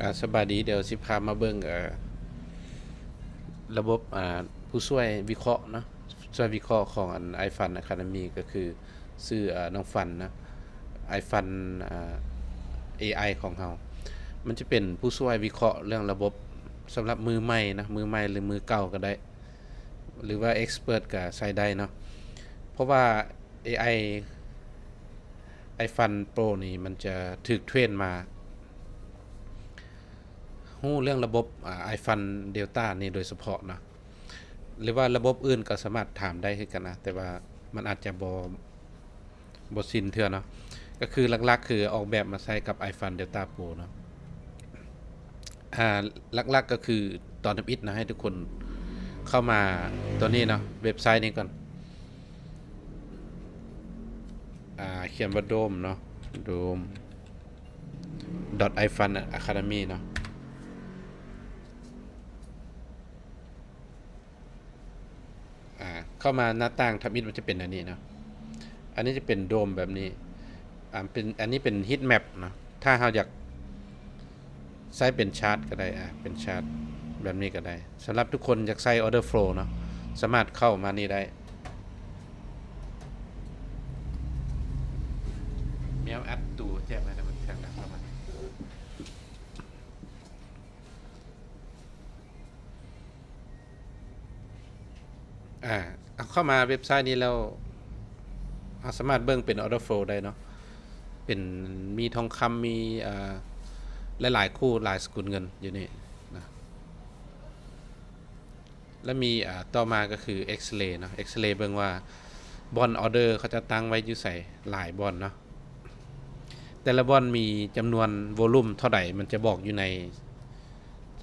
ອ່າ ສະບາຍດີ ດຽວຊິພາມາເບິ່ງ ເອີ ລະບົບ ອ່າ ຜູ້ຊ່ວຍວິເຄາະເນາະ, ຊ່ວຍວິເຄາະຂອງອັນ iFund Academy ກໍຄືຊື່ ເອີ ນ້ອງຟັນນະ, iFund ອ່າ ເອໄອ ຂອງເຮົາ. ມັນຈະເປັນຜູ້ຊ່ວຍວິເຄາະເລື່ອງລະບົບສຳລັບມືໃໝ່ນະ, ມືໃໝ່ ຫຼື ມືເກົ່າກໍໄດ້ ຫຼືວ່າ expert ກໍໃຊ້ໄດ້ເນາະ. ເພາະວ່າ ເອໄອ iFund Pro ນີ້ມັນຈະຖືກເທຣນມາຮູ້ເລື່ອງລະບົບ ອາ iFund Delta ນີ້ໂດຍສະເພາະເນາະ, ຫຼືວ່າລະບົບອື່ນກໍສາມາດຖາມໄດ້ຄືກັນນະ, ແຕ່ວ່າມັນອາດຈະບໍ່ ບໍ່ຊິນເທື່ອເນາະ. ກໍຄືຫຼັກໆ ຄືອອກແບບມາໃຊ້ກັບ iFund Delta Pro ເນາະ. ອ່າ ຫຼັກໆ ກໍຄືຕອນທຳອິດນະ ໃຫ້ທຸກຄົນເຂົ້າມາຕົວນີ້ເນາະ, ເວັບໄຊນີ້ກ່ອນ. ອ່າ ຂຽນວ່າ Dome ເນາະ, dome dot ifund academy ເນາະ. ອ່າ ເຂົ້າມາໜ້າຕ່າງທຳອິດມັນຈະເປັນອັນນີ້ເນາະ, ອັນນີ້ຈະເປັນ Dome ແບບນີ້. ອ່າ ເປັນ ອັນນີ້ເປັນ heat map ເນາະ, ຖ້າເຮົາຢາກໃຊ້ເປັນ chart ກໍໄດ້, ອ່າ ເປັນ chart ແບບນີ້ກໍໄດ້. ສຳລັບທຸກຄົນຢາກໃຊ້ order flow ເນາະ, ສາມາດເຂົ້າມານີ້ໄດ້. ແມວອັດຕູແຈບໄວ້ນະ, ມັນສຽງດັງເຂົ້າມາ. ອ່າ ເຂົ້າມາເວັບໄຊນີ້ແລ້ວ ເຮົາສາມາດເບິ່ງເປັນ order flow ໄດ້ເນາະ, ເປັນ ມີທອງຄຳ ມີ ເອີ ຫຼາຍໆຄູ່ ຫຼາຍສະກຸນເງິນຢູ່ນີ້ນະ. ແລ້ວມີ ອ່າ ຕໍ່ມາກໍຄື X-ray ເນາະ, X-ray ເບິ່ງວ່າບ່ອນ order ເຂົາເຈົ້າຕັ້ງໄວ້ຢູ່ໃສ ຫຼາຍບ່ອນເນາະ. ແຕ່ລະບ່ອນມີຈຳນວນ volume ເທົ່າໃດ ມັນຈະບອກຢູ່ໃນ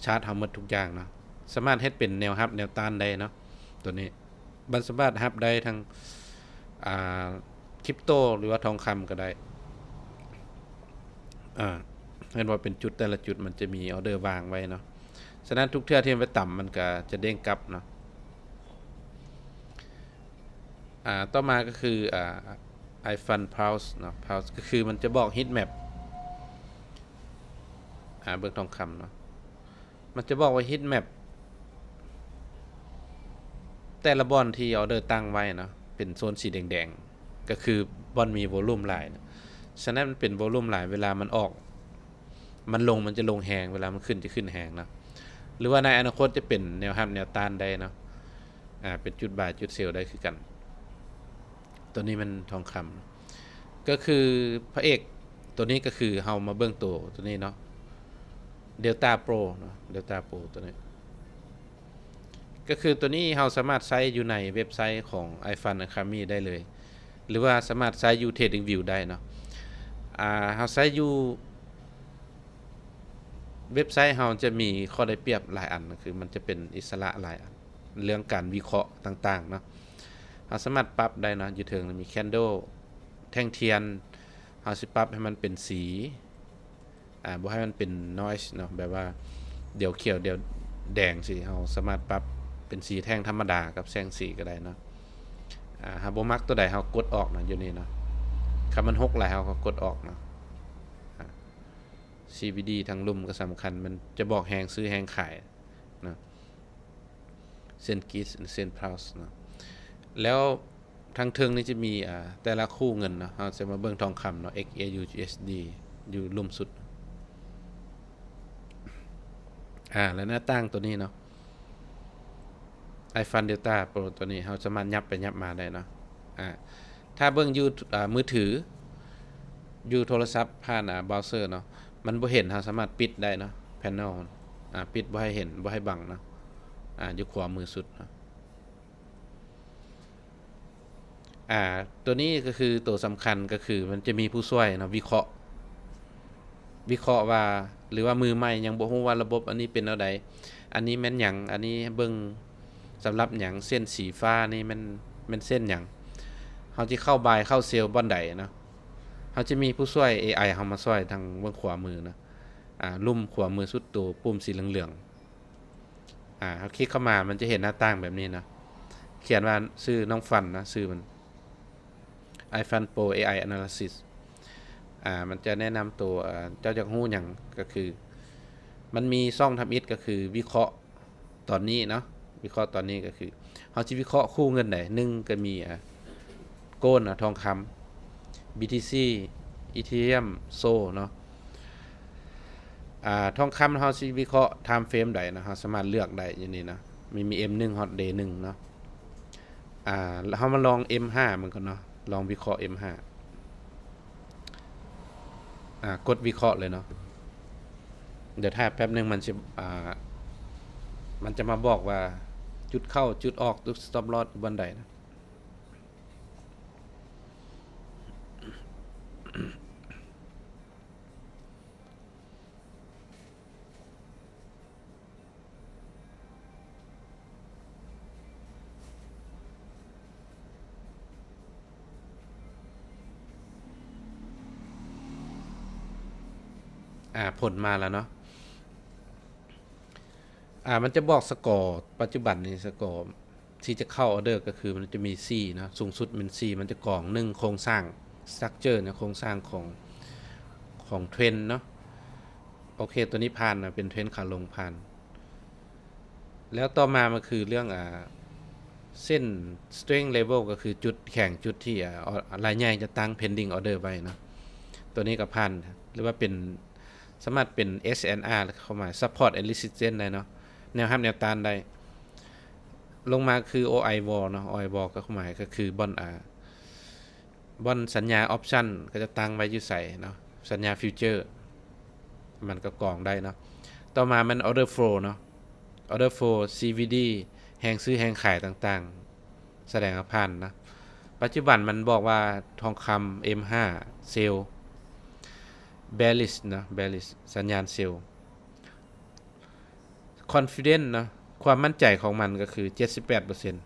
chart ເຮົາໝົດທຸກຢ່າງເນາະ. ສາມາດເຮັດເປັນແນວຮັບແນວຕ້ານໄດ້ເນາະ ຕົວນີ້. ມັນສາມາດຮັບໄດ້ທັງ ອ່າ ຄຣິບໂຕ ຫຼືວ່າທອງຄຳກໍໄດ້. ອ່າ ເຫັນວ່າເປັນຈຸດ, ແຕ່ລະຈຸດມັນຈະມີ order ວາງໄວ້ເນາະ, ສະນັ້ນທຸກເທື່ອທີ່ມັນໄປຕຳ ມັນກໍຈະເດ້ງກັບເນາະ. ອ່າ ຕໍ່ມາກໍຄື ອ່າ iFund Pulse ເນາະ, Pulse ກໍຄືມັນຈະບອກ heat map ອ່າ ເບິ່ງທອງຄຳເນາະ, ມັນຈະບອກວ່າ heat map ແຕ່ລະບ່ອນທີ່ order ຕັ້ງໄວ້ເນາະ ເປັນໂຊນສີແດງໆ ກໍຄືບ່ອນມີ volume ຫຼາຍເນາະ. ສະນັ້ນມັນເປັນ volume ຫຼາຍ ເວລາມັນອອກ ມັນລົງ ມັນຈະລົງແຮງ, ເວລາມັນຂຶ້ນຈະຂຶ້ນແຮງເນາະ, ຫຼືວ່າໃນອະນາຄົດຈະເປັນແນວຮັບແນວຕ້ານໄດ້ເນາະ. ອ່າ ເປັນຈຸດບາຍຈຸດເຊວໄດ້ຄືກັນ. ຕົວນີ້ແມ່ນທອງຄຳ ກໍຄືພະເອກ. ຕົວນີ້ກໍຄືເຮົາມາເບິ່ງໂຕ ຕົວນີ້ເນາະ, Delta Pro ເນາະ, Delta Pro ຕົວນີ້. ກໍຄືຕົວນີ້ເຮົາສາມາດໃຊ້ຢູ່ໃນເວັບໄຊຂອງ iFund Academy ໄດ້ເລີຍ ຫຼືວ່າສາມາດໃຊ້ຢູ່ TradingView ໄດ້ເນາະ. ອ່າ ເຮົາໃຊ້ຢູ່ ເວັບໄຊເຮົາຈະມີຂໍ້ໄດ້ປຽບຫຼາຍອັນ, ຄືມັນຈະເປັນອິດສະຫຼະຫຼາຍອັນ ເລື່ອງການວິເຄາະຕ່າງໆເນາະ. ເຮົາສາມາດປັບໄດ້ເນາະ, ຢູ່ເທິງມີ candle ແທ່ງທຽນ, ເຮົາຊິປັບໃຫ້ມັນເປັນສີ ອ່າ ບໍ່ໃຫ້ມັນເປັນ noise ເນາະ, ແບບວ່າດຽວຂຽວດຽວແດງຊີ້. ເຮົາສາມາດປັບເປັນສີແທ່ງທຳມະດາກັບແສງສີກໍໄດ້ເນາະ. ອ່າ ເຮົາບໍ່ມັກຕົວໃດ ເຮົາກົດອອກເນາະ, ຢູ່ນີ້ເນາະ, ຄັນມັນຫົກຫຼາຍ ເຮົາກໍກົດອອກເນາະ. ອ່າ CVD ທາງລຸ່ມກໍສຳຄັນ, ມັນຈະບອກແຮງຊື້ແຮງຂາຍເນາະ, ເສັ້ນກຣິດ ເສັ້ນ pulse ເນາະ. ແລ້ວທາງເທິງນີ້ຈະມີ ອ່າ ແຕ່ລະຄູ່ເງິນເນາະ, ເຮົາຈະມາເບິ່ງທອງຄຳເນາະ, XAUUSD ຢູ່ລຸ່ມສຸດ. ອ່າ ແລ້ວໜ້າຕ່າງຕົວນີ້ເນາະ, iFund Delta Pro ຕົວນີ້ ເຮົາສາມາດຫຍັບໄປຫຍັບມາໄດ້ເນາະ. ອ່າ ຖ້າເບິ່ງຢູ່ ອ່າ ມືຖື ຢູ່ໂທລະສັບຜ່ານ ອ່າ browser ເນາະ, ມັນບໍ່ເຫັນ, ເຮົາສາມາດປິດໄດ້ເນາະ panel ອ່າ ປິດບໍ່ໃຫ້ເຫັນ ບໍ່ໃຫ້ບັງເນາະ, ອ່າ ຢູ່ຂວາມືສຸດເນາະ. ອ່າ ຕົວນີ້ກໍຄືຕົວສຳຄັນ ກໍຄືມັນຈະມີຜູ້ຊ່ວຍເນາະ ວິເຄາະ ວິເຄາະວ່າ ຫຼືວ່າມືໃໝ່ຍັງບໍ່ຮູ້ວ່າລະບົບອັນນີ້ເປັນແນວໃດ, ອັນນີ້ແມ່ນຫຍັງ, ອັນນີ້ເບິ່ງສຳລັບຫຍັງ, ເສັ້ນສີຟ້ານີ້ແມ່ນ ແມ່ນເສັ້ນຫຍັງ, ເຮົາຊິເຂົ້າບາຍເຂົ້າເຊວບ່ອນໃດເນາະ. ເຮົາຈະມີຜູ້ຊ່ວຍ ເອໄອ ເຮົາມາຊ່ວຍທາງເບື້ອງຂວາມືເນາະ, ອ່າ ລຸ່ມຂວາມືສຸດ ໂຕປຸ່ມສີເຫຼືອງໆ. ອ່າ ເຮົາຄລິກເຂົ້າມາ ມັນຈະເຫັນໜ້າຕ່າງແບບນີ້ເນາະ, ຂຽນວ່າຊື່ນ້ອງຟັນເນາະ, ຊື່ມັນ iFund Pro ເອໄອ Analysis. ອ່າ ມັນຈະແນະນຳໂຕ ເຈົ້າຢາກຮູ້ຫຍັງ ກໍຄື ມັນມີຊ່ອງທຳອິດກໍຄືວິເຄາະຕອນນີ້ເນາະ, ວິເຄາະຕອນນີ້ກໍຄືເຮົາຊິວິເຄາະຄູ່ເງິນໃດ. ໜຶ່ງກໍມີ ອາ Gold ເນາະ, ທອງຄຳ, BTC, Ethereum, Sol ເນາະ. ອາ ທອງຄຳເຮົາຊິວິເຄາະ time frame ໃດເນາະ, ເຮົາສາມາດເລືອກໄດ້ຢູ່ນີ້ເນາະ, ມີ M ໜຶ່ງ ຮອດ D ໜຶ່ງເນາະ. ອາ ເຮົາມາລອງ M ຫ້າ ເບິ່ງກ່ອນເນາະ, ລອງວິເຄາະ M ຫ້າ. ອາ ກົດວິເຄາະເລີຍເນາະ. ດຽວຖ້າແປັບໜຶ່ງ ມັນຊິ ອາ ມັນຈະມາບອກວ່າຈຸດເຂົ້າ, ຈຸດອອກ, ຈຸດ stop loss ຢູ່ບ່ອນໃດນະ. ອາ ຜົນມາແລ້ວເນາະ. ອາ ມັນຈະບອກສະກໍປັດຈຸບັນນີ້, ສະກໍທີ່ຈະເຂົ້າອອເດີກໍຄືມັນຈະມີສີ່ເນາະ, ສູງສຸດແມ່ນສີ່, ມັນຈະກອງ ໜຶ່ງ ໂຄງສ້າງ structure ເນາະ, ໂຄງສ້າງຂອງ ຂອງເທຣນເນາະ. ໂອເຄ ຕົວນີ້ຜ່ານນະ, ເປັນເທຣນຂາລົງ ຜ່ານ. ແລ້ວຕໍ່ມາມັນຄືເລື່ອງ ອາ ເສັ້ນ strength level ກໍຄືຈຸດແຂງ, ຈຸດທີ່ ອາ ລາຍໃຫຍ່ຈະຕັ້ງ pending order ໄວ້ເນາະ. ຕົວນີ້ກໍຜ່ານ ຫຼືວ່າເປັນ ສາມາດເປັນ SNR ຄວາມໝາຍ support and resistance ໄດ້ເນາະ, ແນວຮັບແນວຕ້ານໄດ້. ລົງມາຄື OI wall ເນາະ, OI wall ກໍຄວາມໝາຍກໍຄືບ່ອນ ອາ ບ່ອນສັນຍາ option ເຂົາຈະຕັ້ງໄວ້ຢູ່ໃສເນາະ, ສັນຍາ future ມັນກໍກອງໄດ້ເນາະ. ຕໍ່ມາແມ່ນ order flow ເນາະ, order flow, CVD, ແຮງຊື້ແຮງຂາຍຕ່າງໆ ສະແດງວ່າຜ່ານນະ. ປັດຈຸບັນມັນບອກວ່າທອງຄຳ M ຫ້າ sell, bearish ເນາະ, bearish ສັນຍານ sell. Confidence ເນາະ, ຄວາມໝັ້ນໃຈຂອງມັນກໍຄືເຈັດສິບແປດເປີເຊັນ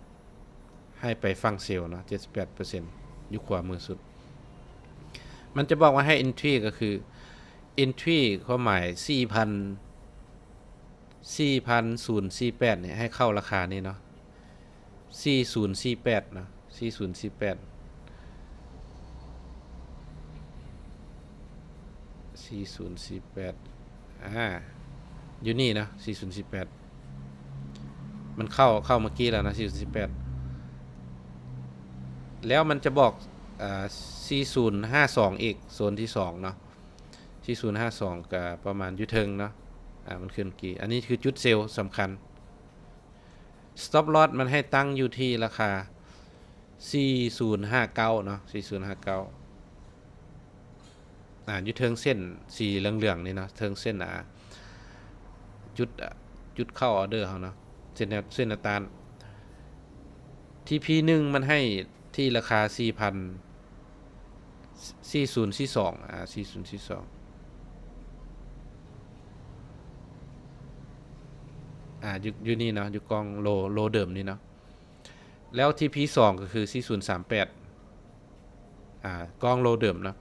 ໃຫ້ໄປຝັ່ງ sell ເນາະ, ເຈັດສິບແປດເປີເຊັນ ຢູ່ຂວາມືສຸດ. ມັນຈະບອກວ່າໃຫ້ entry ກໍຄື entry ຄວາມໝາຍ ສີ່ພັນ ສີ່ພັນສູນສີ່ແປດນີ້ ໃຫ້ເຂົ້າລາຄານີ້ເນາະ, ສີ່ສູນສີ່ແປດເນາະ, ສີ່ສູນສີ່ແປດ ສີ່ສູນສີ່ແປດ ອາ ຢູ່ນີ້ເນາະ, ສີ່ສູນສີ່ແປດ ມັນເຂົ້າ ເຂົ້າເມື່ອກີ້ແລ້ວເນາະ, ສີ່ສູນສີ່ແປດ. ແລ້ວມັນຈະບອກ ອາ ສີ່ສູນຫ້າສອງອີກ, ໂຊນທີສອງເນາະ, ສີ່ສູນຫ້າສອງ ກໍປະມານຢູ່ເທິງເນາະ, ອາ ມັນຂຶ້ນກີ້. ອັນນີ້ຄືຈຸດ sell ສຳຄັນ. Stop loss ມັນໃຫ້ຕັ້ງຢູ່ທີ່ລາຄາ ສີ່ສູນຫ້າເກົ້າເນາະ, ສີ່ສູນຫ້າເກົ້າ ອາ ຢູ່ເທິງເສັ້ນສີເຫຼືອງໆນີ້ເນາະ, ເທິງເສັ້ນ ອາ ຈຸດ ຈຸດເຂົ້າອອເດີເຮົາເນາະ, ເສັ້ນແນວ ເສັ້ນແນວຕ້ານ. ທີພີໜຶ່ງ ມັນໃຫ້ທີ່ລາຄາ ສີ່ພັນ ສີ່ສູນສີ່ສອງ ອາ ສີ່ສູນສີ່ສອງ ອາ ຢູ່ ຢູ່ນີ້ເນາະ, ຢູ່ກ້ອງໂລ ໂລເດີມນີ້ເນາະ. ແລ້ວທີພີສອງ ກໍຄື ສີ່ສູນສາມແປດ ອາ ກ້ອງໂລເດີມເນາະ.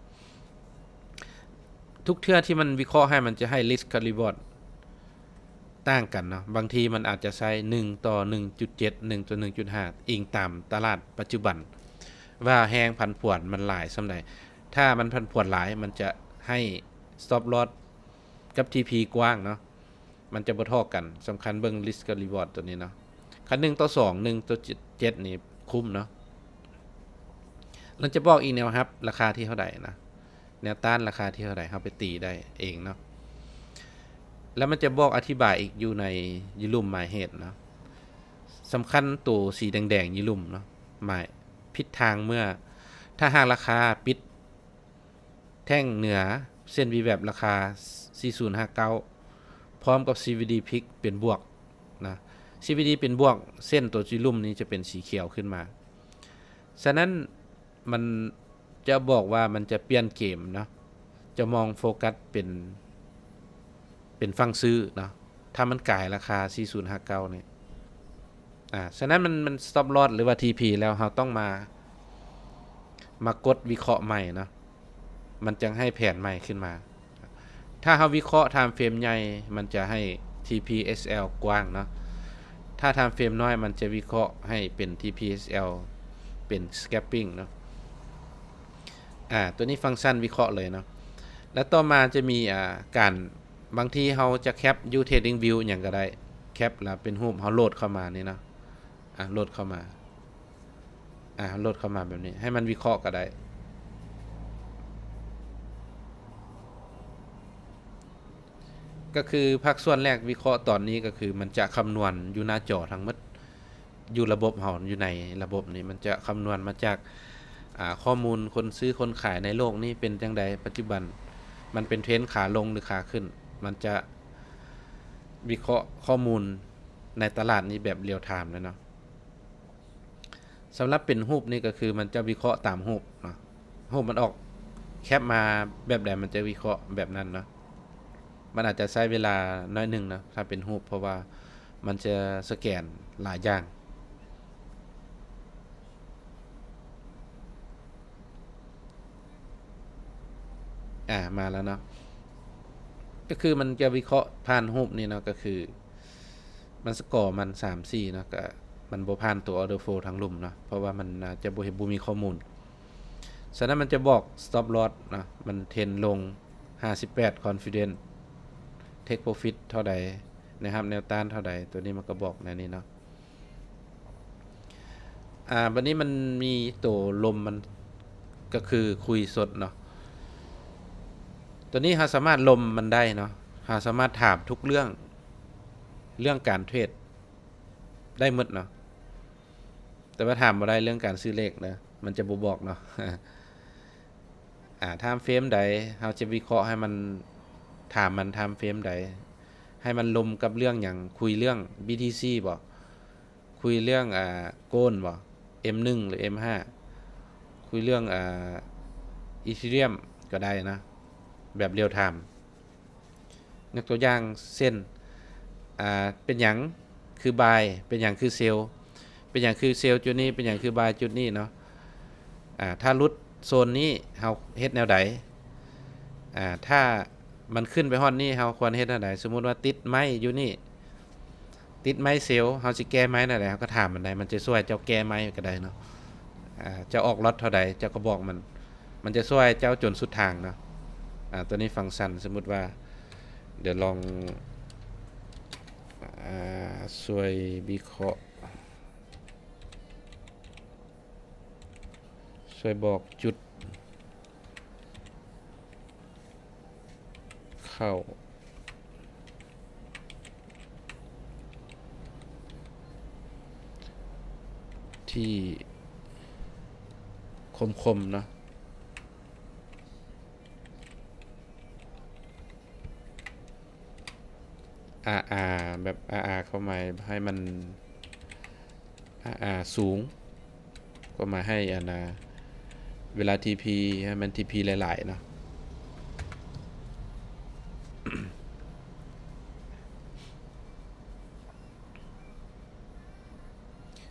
ທຸກເທື່ອທີ່ມັນວິເຄາະໃຫ້ ມັນຈະໃຫ້ risk ກັບ reward ຕ່າງກັນເນາະ, ບາງທີມັນອາດຈະໃຊ້ ໜຶ່ງຕໍ່ໜຶ່ງຈຸດເຈັດ ໜຶ່ງຕໍ່ໜຶ່ງຈຸດຫ້າ ອີງຕາມຕະຫຼາດປັດຈຸບັນ ວ່າແຮງຜັນຜວນມັນຫຼາຍສ່ຳໃດ. ຖ້າມັນຜັນຜວນຫຼາຍ ມັນຈະໃຫ້ stop loss ກັບ ທີພີ ກວ້າງເນາະ, ມັນຈະບໍ່ທໍ່ກັນ. ສຳຄັນເບິ່ງ risk ກັບ reward ຕົວນີ້ເນາະ, ຄັນ ໜຶ່ງຕໍ່ສອງ ໜຶ່ງຕໍ່ເຈັດນີ້ຄຸ້ມເນາະ. ມັນຈະບອກອີກແນວຮັບລາຄາທີ່ເທົ່າໃດນະ, ແນວຕ້ານລາຄາທີ່ເທົ່າໃດ ເຮົາໄປຕີໄດ້ເອງເນາະ. ແລ້ວມັນຈະບອກອະທິບາຍອີກຢູ່ໃນ ຢູ່ລຸ່ມໝາຍເຫດເນາະ. ສຳຄັນໂຕສີແດງໆຢູ່ລຸ່ມເນາະ, ໝາຍ ທິດທາງເມື່ອ ຖ້າຫາກລາຄາປິດແທ່ງເໜືອເສັ້ນ VWAP ລາຄາ ສີ່ສູນຫ້າເກົ້າ ພ້ອມກັບ CVD ພລິກເປັນບວກນະ, CVD ເປັນບວກ ເສັ້ນໂຕຢູ່ລຸ່ມນີ້ຈະເປັນສີຂຽວຂຶ້ນມາ. ສະນັ້ນ ມັນຈະບອກວ່າມັນຈະປ່ຽນເກມເນາະ, ຈະມອງໂຟກັສເປັນ ເປັນຝັ່ງຊື້ເນາະ, ຖ້າມັນກາຍລາຄາ ສີ່ສູນຫ້າເກົ້າ ນີ້. ອາ ສະນັ້ນມັນ ມັນ stop loss ຫຼືວ່າ ທີພີ ແລ້ວ ເຮົາຕ້ອງມາ ມາກົດວິເຄາະໃໝ່ເນາະ, ມັນຈຶ່ງໃຫ້ແຜນໃໝ່ຂຶ້ນມາ. ຖ້າເຮົາວິເຄາະ time frame ໃຫຍ່ ມັນຈະໃຫ້ ທີພີ SL ກວ້າງເນາະ, ຖ້າ time frame ນ້ອຍ ມັນຈະວິເຄາະໃຫ້ເປັນ ທີພີ SL ເປັນ scalping ເນາະ. ອາ ຕົວນີ້ຟັງຊັນວິເຄາະເລີຍເນາະ. ແລ້ວຕໍ່ມາຈະມີ ອາ ການ ບາງທີເຮົາຈະແຄັບຢູ່ TradingView ຫຍັງກໍໄດ້ ແຄັບແລ້ວເປັນຮູບ ເຮົາໂຫຼດເຂົ້າມານີ້ເນາະ ອາ ໂຫຼດເຂົ້າມາ ອາ ໂຫຼດເຂົ້າມາແບບນີ້ ໃຫ້ມັນວິເຄາະກໍໄດ້. ກໍຄືພາກສ່ວນແລກວິເຄາະຕອນນີ້ ກໍຄືມັນຈະຄຳນວນຢູ່ໜ້າຈໍທັງໝົດ ຢູ່ລະບົບເຮົາ ຢູ່ໃນລະບົບນີ້ ມັນຈະຄຳນວນມາຈາກ ອາ ຂໍ້ມູນຄົນຊື້ຄົນຂາຍໃນໂລກນີ້ເປັນຈັ່ງໃດປັດຈຸບັນ ມັນເປັນເທຣນຂາລົງຫຼືຂາຂຶ້ນ ມັນຈະວິເຄາະຂໍ້ມູນໃນຕະຫຼາດນີ້ແບບ real time ເລີຍເນາະ. ສຳລັບເປັນຮູບນີ້ກໍຄືມັນຈະວິເຄາະຕາມຮູບເນາະ ຮູບມັນອອກ ແຄັບມາແບບໃດ ມັນຈະວິເຄາະແບບນັ້ນເນາະ. ມັນອາດຈະໃຊ້ເວລາໜ້ອຍໜຶ່ງເນາະ ຖ້າເປັນຮູບ ເພາະວ່າມັນຈະສະແກນຫຼາຍຢ່າງ. ອາ ມາແລ້ວເນາະ ກໍຄືມັນຈະວິເຄາະຜ່ານຮູບນີ້ເນາະ ກໍຄືມັນ score ມັນສາມສີ່ເນາະ ກໍມັນບໍ່ຜ່ານຕົວ order flow ທາງລຸ່ມເນາະ ເພາະວ່າມັນອາດຈະບໍ່ເຫັນ ບໍ່ມີຂໍ້ມູນ. ສະນັ້ນມັນຈະບອກ stop loss ເນາະ ມັນເທຣນລົງ ຫ້າສິບແປດ confidence take profit ເທົ່າໃດ ແນວຮັບແນວຕ້ານເທົ່າໃດ ຕົວນີ້ມັນກໍບອກແນວນີ້ເນາະ. ອາ ບັດນີ້ມັນມີໂຕລົມມັນ ກໍຄືຄຸຍສົດເນາະ ຕົວນີ້ເຮົາສາມາດລົມມັນໄດ້ເນາະ ເຮົາສາມາດຖາມທຸກເລື່ອງ ເລື່ອງການເທຣດໄດ້ໝົດເນາະ ແຕ່ວ່າຖາມບໍ່ໄດ້ເລື່ອງການຊື້ເລກເນາະ ມັນຈະບໍ່ບອກເນາະ. ອາ time frame ໃດ ເຮົາຈະວິເຄາະໃຫ້ມັນ ຖາມມັນ time frame ໃດ ໃຫ້ມັນລົມກັບເລື່ອງຫຍັງ ຄຸຍເລື່ອງ BTC ບໍ ຄຸຍເລື່ອງ ອາ Gold ບໍ M ໜຶ່ງ ຫຼື M ຫ້າ ຄຸຍເລື່ອງ ອາ Ethereum ກໍໄດ້ນະ ແບບ real time. ຍົກຕົວຢ່າງເຊັ່ນ ອາ ເປັນຫຍັງຄື buy ເປັນຫຍັງຄື sell ເປັນຫຍັງຄື sell ຈຸດນີ້ ເປັນຫຍັງຄື buy ຈຸດນີ້ເນາະ. ອາ ຖ້າຫຼຸດໂຊນນີ້ເຮົາເຮັດແນວໃດ? ອາ ຖ້າມັນຂຶ້ນໄປຮອດນີ້ ເຮົາຄວນເຮັດແນວໃດ? ສົມມຸດວ່າຕິດໄມ້ຢູ່ນີ້ ຕິດໄມ້ sell ເຮົາຊິແກ້ໄມ້ແນວໃດ? ເຮົາກໍຖາມມັນໄດ້ ມັນຈະຊ່ວຍເຈົ້າແກ້ໄມ້ກໍໄດ້ເນາະ. ອາ ເຈົ້າອອກລັອດເທົ່າໃດ ເຈົ້າກໍບອກມັນ ມັນຈະຊ່ວຍເຈົ້າຈົນສຸດທາງເນາະ. ອາ ຕົວນີ້ຟັງຊັນ ສົມມຸດວ່າ ດຽວລອງ ອາ ຊ່ວຍວິເຄາະ ຊ່ວຍບອກຈຸດເຂົ້າທີ່ຄົມໆເນາະ. ອາອາ ແບບ ອາອາ ຄວາມໝາຍໃຫ້ມັນ ອາອາ ສູງ ຄວາມໝາຍໃຫ້ ອັນນາ ເວລາ TP ໃຫ້ມັນ TP ຫຼາຍໆເນາະ.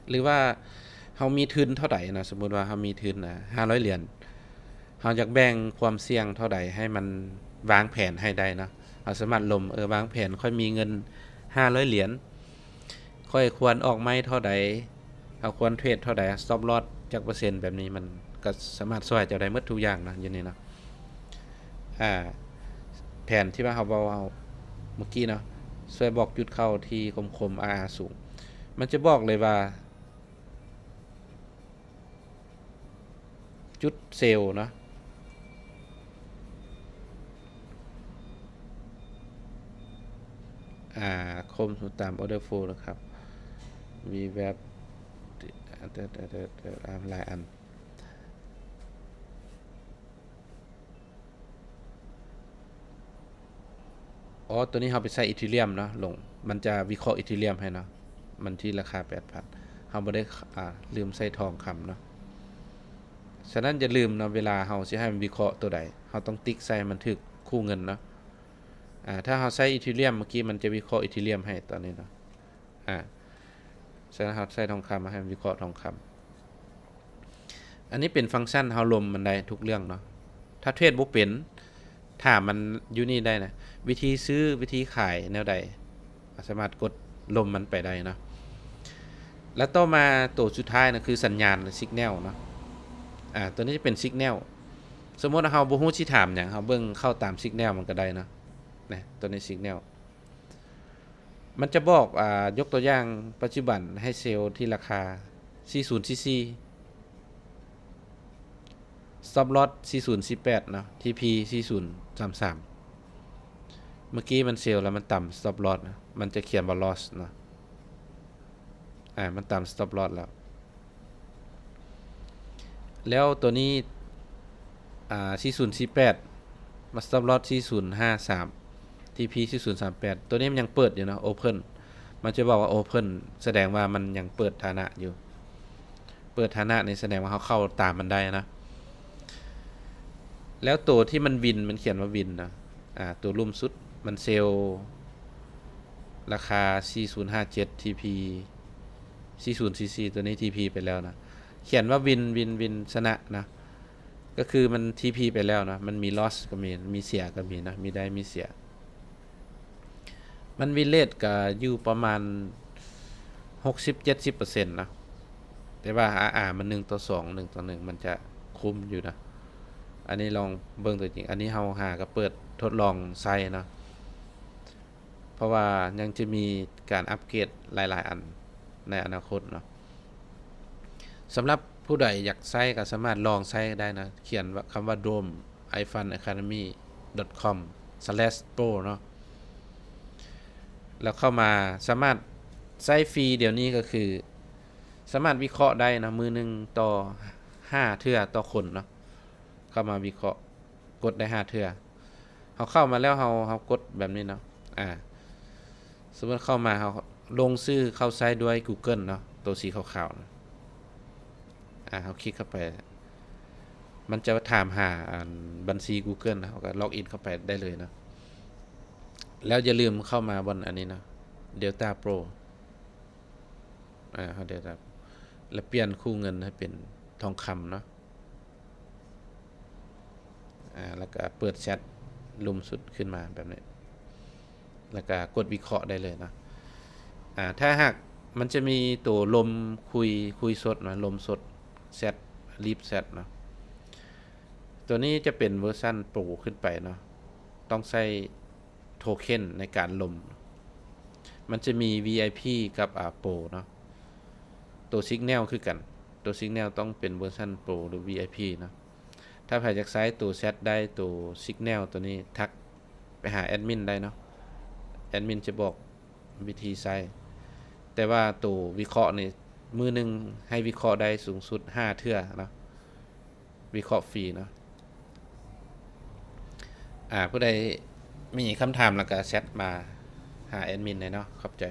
ຫຼືວ່າເຮົາມີທຶນເທົ່າໃດນະ ສົມມຸດວ່າເຮົາມີທຶນນະ ຫ້າຮ້ອຍຫຼຽນ ເຮົາຢາກແບ່ງຄວາມສ່ຽງເທົ່າໃດໃຫ້ມັນວາງແຜນໃຫ້ໄດ້ເນາະ. ເຮົາສາມາດລົມ ເອີ ວາງແຜນ ຂ້ອຍມີເງິນຫ້າຮ້ອຍຫຼຽນ ຂ້ອຍຄວນອອກໄມ້ເທົ່າໃດ ເຮົາຄວນເທຣດເທົ່າໃດ stop loss ຈັກເປີເຊັນ ແບບນີ້ ມັນກໍສາມາດຊ່ວຍເຈົ້າໄດ້ໝົດທຸກຢ່າງເນາະ ຢູ່ນີ້ເນາະ. ອາ ແຜນທີ່ວ່າເຮົາເວົ້າເມື່ອກີ້ເນາະ ຊ່ວຍບອກຈຸດເຂົ້າທີ່ຄົມໆ ອາອາ ສູງ ມັນຈະບອກເລີຍວ່າ ຈຸດເຊວເນາະ ອາ ຄົມຕາມ order flow ນະຄັບ ມີແບບ ຫຼາຍອັນ. ອໍ ຕົວນີ້ເຮົາໄປໃສ່ Ethereum ເນາະ ລົງ ມັນຈະວິເຄາະ Ethereum ໃຫ້ເນາະ ມັນທີ່ລາຄາແປດພັນ ເຮົາບໍ່ໄດ້ ອາ ລືມໃສ່ທອງຄຳເນາະ. ສະນັ້ນຢ່າລືມເນາະ ເວລາເຮົາຊິໃຫ້ມັນວິເຄາະຕົວໃດ ເຮົາຕ້ອງຕິກໃສ່ໃຫ້ມັນຖືກຄູ່ເງິນເນາະ. ອາ ຖ້າເຮົາໃສ່ Ethereum ເມື່ອກີ້ ມັນຈະວິເຄາະ Ethereum ໃຫ້ຕອນນີ້ເນາະ. ອາ ສະນັ້ນເຮົາໃສ່ທອງຄຳ ໃຫ້ມັນວິເຄາະທອງຄຳ. ອັນນີ້ເປັນຟັງຊັນ ເຮົາລົມມັນໄດ້ທຸກເລື່ອງເນາະ. ຖ້າເທຣດບໍ່ເປັນ ຖາມມັນຢູ່ນີ້ໄດ້ນະ ວິທີຊື້ ວິທີຂາຍແນວໃດ ສາມາດກົດລົມມັນໄປໄດ້ເນາະ. ແລ້ວຕໍ່ມາໂຕສຸດທ້າຍນະ ຄືສັນຍານ ຫຼື signal ເນາະ. ອາ ໂຕນີ້ຈະເປັນ signal ສົມມຸດເຮົາບໍ່ຮູ້ຊິຖາມຫຍັງ ເຮົາເບິ່ງເຂົ້າຕາມ signal ມັນກໍໄດ້ເນາະ. ນະ ຕົວນີ້ Signal ມັນຈະບອກ ອາ ຍົກຕົວຢ່າງ ປັດຈຸບັນໃຫ້ເຊວທີ່ລາຄາ ສີ່ສູນສີ່ສີ່ Stop Loss ສີ່ສູນສີ່ແປດເນາະ TP ສີ່ສູນສາມສາມ ເມື່ອກີ້ມັນເຊວແລ້ວມັນຕຳ Stop Loss ນະ ມັນຈະຂຽນວ່າ Loss ເນາະ ອາ ມັນຕຳ Stop Loss ແລ້ວ ແລ້ວຕົວນີ້ ອາ ສີ່ສູນສີ່ແປດ ມາ Stop Loss ສີ່ສູນຫ້າສາມ TP ສີ່ສູນສາມແປດ ຕົວນີ້ມັນຍັງເປີດຢູ່ເນາະ Open ມັນຈະບອກວ່າ Open ສະແດງວ່າມັນຍັງເປີດຖານະຢູ່ ເປີດຖານະນີ້ສະແດງວ່າເຮົາເຂົ້າຕາມມັນໄດ້ນະ ແລ້ວໂຕທີ່ມັນວິນ ມັນຂຽນວ່າວິນນະ ອາ ໂຕລຸ່ມສຸດ ມັນເຊວລາຄາ ສີ່ສູນຫ້າເຈັດ TP ສີ່ສູນສີ່ສີ່ ໂຕນີ້ TP ໄປແລ້ວນະ ຂຽນວ່າວິນ ວິນ ວິນ ຊະນະນະ ກໍຄືມັນ TP ໄປແລ້ວນະ ມັນມີ Loss ກໍມີ ມີເສຍກໍມີນະ ມີໄດ້ມີເສຍ ມັນ win rate ກໍຢູ່ປະມານ ຫົກສິບ ເຈັດສິບເປີເຊັນ ເນາະ ແຕ່ວ່າ RR ມັນ ໜຶ່ງຕໍ່ສອງ ໜຶ່ງຕໍ່ໜຶ່ງ ມັນຈະຄຸ້ມຢູ່ນະ ອັນນີ້ລອງເບິ່ງຕົວຈິງ ອັນນີ້ເຮົາຫາກໍເປີດທົດລອງໃຊ້ເນາະ ເພາະວ່າຍັງຈະມີການອັບເກຣດຫຼາຍໆອັນໃນອະນາຄົດເນາະ ສຳລັບຜູ້ໃດຢາກໃຊ້ກໍສາມາດລອງໃຊ້ໄດ້ນະ ຂຽນວ່າ ຄຳວ່າ Dome iFund Academy dot com slash pro ເນາະ ແລ້ວເຂົ້າມາສາມາດໃຊ້ຟຣີດຽວນີ້ ກໍຄືສາມາດວິເຄາະໄດ້ເນາະ ມື້ໜຶ່ງຕໍ່ຫ້າເທື່ອຕໍ່ຄົນເນາະ ເຂົ້າມາວິເຄາະ ກົດໄດ້ຫ້າເທື່ອ ເຮົາເຂົ້າມາແລ້ວ ເຮົາ ເຮົາກົດແບບນີ້ເນາະ ອາ ສົມມຸດເຂົ້າມາ ເຮົາລົງຊື່ເຂົ້າໃຊ້ດ້ວຍ Google ເນາະ ໂຕສີຂາວໆນະ ອາ ເຮົາຄລິກເຂົ້າໄປ ມັນຈະຖາມຫາ ອັນ ບັນຊີ Google ເຮົາກໍ log in ເຂົ້າໄປໄດ້ເລີຍເນາະ ແລ້ວຢ່າລືມເຂົ້າມາບ່ອນອັນນີ້ເນາະ Delta Pro ອາ ເຮົາ Delta ແລ້ວປ່ຽນຄູ່ເງິນໃຫ້ເປັນທອງຄຳເນາະ ອາ ແລ້ວກໍເປີດແຊັດລຸ່ມສຸດຂຶ້ນມາແບບນີ້ ແລ້ວກໍກົດວິເຄາະໄດ້ເລີຍເນາະ ອາ ຖ້າຫາກມັນຈະມີໂຕລົມຄຸຍ ຄຸຍສົດເນາະ ລົມສົດ Chat Live Chat ເນາະ ຕົວນີ້ຈະເປັນເວີຊັນໂປຣຂຶ້ນໄປເນາະ ຕ້ອງໃຊ້ໂທເຄັນໃນການລົມ ມັນຈະມີ VIP ກັບ ອາ ໂປຣເນາະ ໂຕ Signal ຄືກັນ ໂຕ Signal ຕ້ອງເປັນເວີຊັນໂປຣ ຫຼື VIP ເນາະ ຖ້າໃຜຢາກໃຊ້ໂຕ Chat ໄດ້ ໂຕ Signal ໂຕນີ້ ທັກໄປຫາແອດມິນໄດ້ເນາະ ແອດມິນຈະບອກວິທີໃຊ້ ແຕ່ວ່າໂຕວິເຄາະນີ້ ມື້ໜຶ່ງໃຫ້ວິເຄາະໄດ້ສູງສຸດຫ້າເທື່ອເນາະ ວິເຄາະຟຣີເນາະ ອາ ຜູ້ໃດມີຄຳຖາມແລ້ວກໍແຊັດມາຫາແອດມິນໄດ້ເນາະ ຂອບໃຈ.